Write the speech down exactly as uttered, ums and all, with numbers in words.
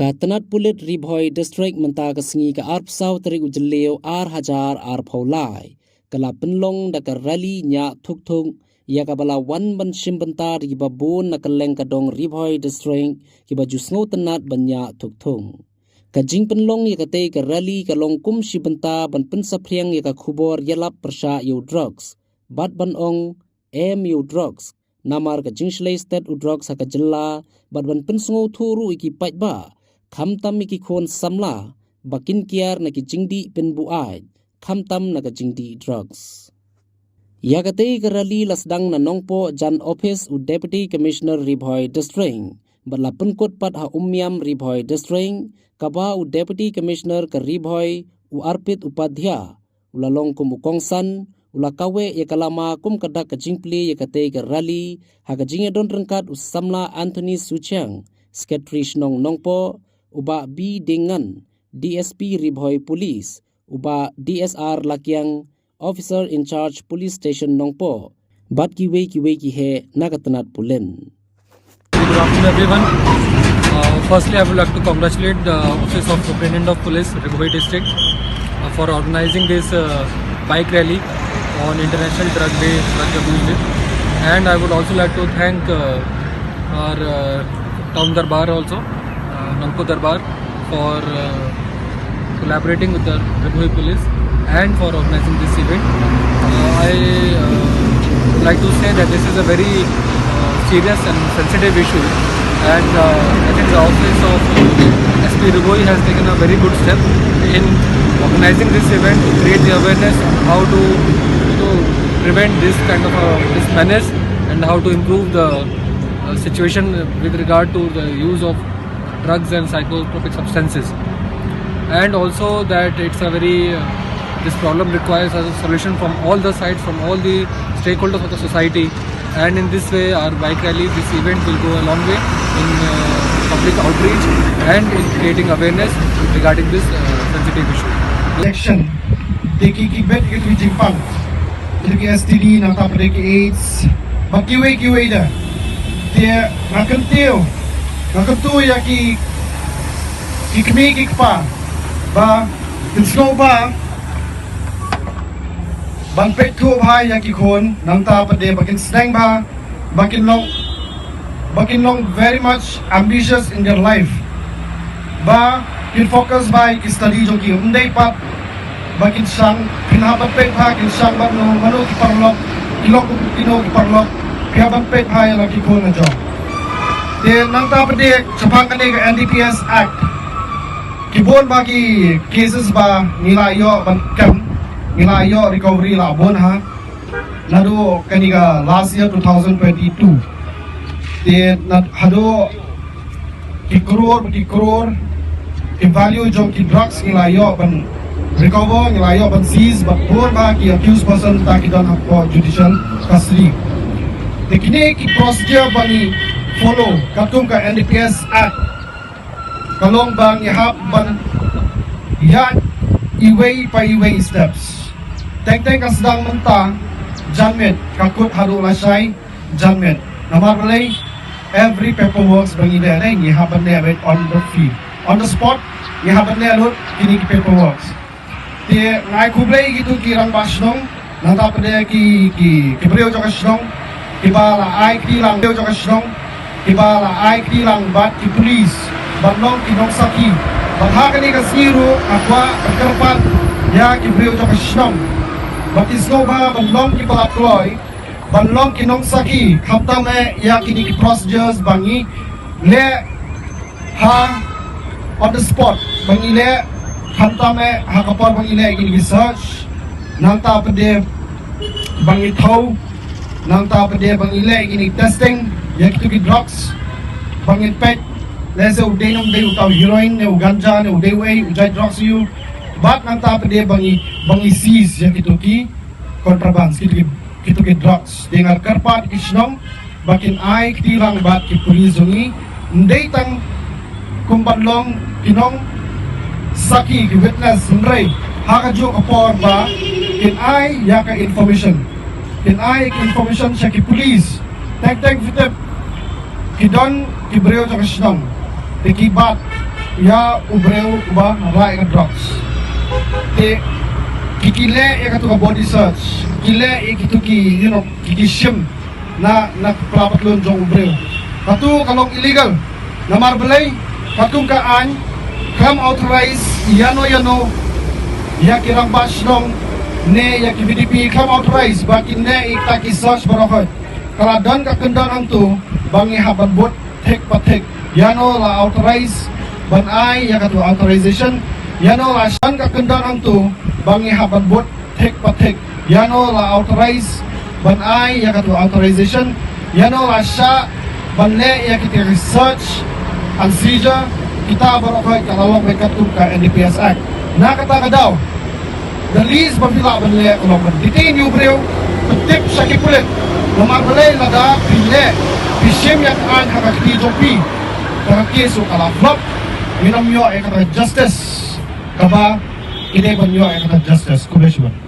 Ka tnat pulit Ri Bhoi District mynta ka sngi ka arphew saw tarik u Jylliew ar hajar arphew lai ka la pynlong da ka rally ñiah thuk thuk ïa kaba la wan ban shim bynta da kiba bun na kylleng ka dong Ri Bhoi District kiba ju sngewtynnat ban ñiah thuk thuk. Ka jingpynlong ïa katei ka rally ka long kum shi bynta ban pynsaphriang ïa ka khubor ïalap pyrshah ïa u drugs bad ban ong em ïa u drugs, namar ka jingshlei stet u drugs ha ka jylla, bad ban pynsngewthuh ruh ïa ki paidbah, khamtam ïa ki khun samla, ba kin kiar na ki jingdih pynbuaid, khamtam na ka jingdih drugs. Ïa katei ka rally la sdang na Nongpoh jan ophis u Deputy Commissioner Ri Bhoi District, bad la pynkut pat ha Umiam Ri Bhoi District, kaba u Deputy Commissioner ka Ri Bhoi u Arpit Upadhyay u la long kum u kongsan, u la kaweh ïa ka lama kum ka dak ka jingplie ïa katei ka rally, ha ka jingïadon ryngkat u samla Anthony Suchiang, Secretary Shnong Nongpoh, u Bah B Diengngan, D S P Ri Bhoi Police, u Bah D S R Lakiang, Officer in Charge Police Station Nongpoh, bad kiwei kiwei ki heh na ka tnat pulit. Good afternoon, everyone. Uh, firstly, I would like to congratulate the Office of Superintendent of Police, Ri Bhoi District, uh, for organizing this uh, bike rally on International Drug Day, Drug Abuse Day. And I would also like to thank uh, our uh, Town Darbar also, uh, Nongpoh Darbar, for uh, collaborating with the Ri Bhoi Police and for organizing this event. Uh, I uh, like to say that this is a very uh, serious and sensitive issue, and uh, I think the office of uh, S P Ri Bhoi has taken a very good step in organizing this event to create the awareness on how to, you know, prevent this kind of a, this menace and how to improve the uh, situation with regard to the use of drugs and psychotropic substances, and also that it's a very uh, this problem requires a solution from all the sides, from all the stakeholders of the society, and in this way our bike rally, this event will go a long way in uh, public outreach and in creating awareness regarding this uh, sensitive issue. Election de ki ki bet ki tu jingpang, de ki S T D, nangta pat de ki AIDS, bad kiwei kiwei de. Te nga kyntiew, nga kyntu ïa ki ki kmie ki kpa ba kin sngewbha ban peit thuh bha ïa ki khun, nangta pat de ba kin sneng bha, ba kin long, ba kin long very much ambitious in their life, ba kin focus bha ïa ki study jong ki, ym dei pat ba kin shang, phin hap ban peit bha kin shang bad no mano ki paralok, ki lok kino ki paralok, phi hap ban peit bha ïa la ki khun la jong. Te nangta pat de shaphang kane ka N D P S Act, ki bun bha ki cases ba ngi la ïoh ban kem, ngi la ïoh recovery la bun ha. Naduh kane ka last year two thousand twenty-two, te na haduh ki crore ki crore ki value jong ki drugs ngi la ïoh ban recover, ngi la ïoh ban seize, bad bun bha ki accused person ta ki don hapoh judicial custody. Te kine ki procedure ba ngi follow katkum ka N D P S Act, ka long ba ngi hap ban ïaid iwei pa iwei steps. Teng teng ka sdang mynta janmiet, ka kut haduh lashai janmiet. Namar balei? Every paperworks ba ngi leh, ngi hap ban leh on the field, on the spot. Ngi hap ban leh lut kine ki paperworks. Te nga ai khublei kito ki rangbah shnong, nangta pat de ki, ki, ki briew jong ka shnong kiba la ai kti lang, briew jong ka shnong kiba la ai kti lang bad ki police ban long ki nongsakhi. Bad ha kane ka sngi ruh nga kwah ban kyrpad ïa ki briew jong ka shnong ba kin sngewbha ban long ki paralok kloi, ban long ki nongsakhi, khamtam eh ïa kine ki procedures ba ngi leh ha on the spot ba ngi leh, khamtam eh ha ka por ba ngi leh kine ki search, nangta pat de ba ngi thaw, nangta pat de ba ngi leh kine ki testing ïa kito ki drugs, ba ngi peit lehse u dei ne ym dei uta u heroin ne u ganja ne u dei uei u jait drugs ïa u, bad nangta pat de ba ngi, ba ngi seize ïa kito ki contrabands, kito ki, kito ki drugs. Te nga kyrpad ki shnong ba kin ai kti lang bad ki police jong ngi, ym dei tang kum ban long ki nongsakhi, ki witness, hynrei ha kajuh ka por ba kin ai ïa ka information, kin ai ka information sha ki police. Teng teng phi tip ki don ki briew jong ka shnong, te ki bat ïa u briew uba rah ïa ka drugs. Te ki, ki leh ïa katu ka body search, ki leh ïa kitu ki, you know, ki, ki shim na, na kpla patlun jong u briew. Katu ka long illegal. Namar balei? Katkum ka aiñ khlem authorize ïano ïano ïa ki rangbah shnong ne ïa ki V D P, khlem authorize ba kin leh ïa kita ki search baroh khoit. Ka la don ka kyndon hangtu ba ngi hap ban bud thik pa thik ïano la authorize ban ai ïa katu authorization, ïano la shah. Don ka kyndon hangtu ba ngi hap ban bud thik pa thik ïano la authorize ban ai ïa katu authorization, ïano la shah ban leh ïa kita ki search and seizure. Kita baroh khoit ka la long beit katkum ka N D P S Act. Na kata ka daw, da list ba phi lah ban leh ka long ban detain ïa u briew, pyntip sha ki pulit. Namar balei? Lada phi leh, phi shim ïa ka aiñ ha ka kti jong phi, ka case ruh ka la flop. Ngin ym ïoh ïa kata ka justice kaba ngi dei ban ïoh ïa kata ka justice. Khublei shibun.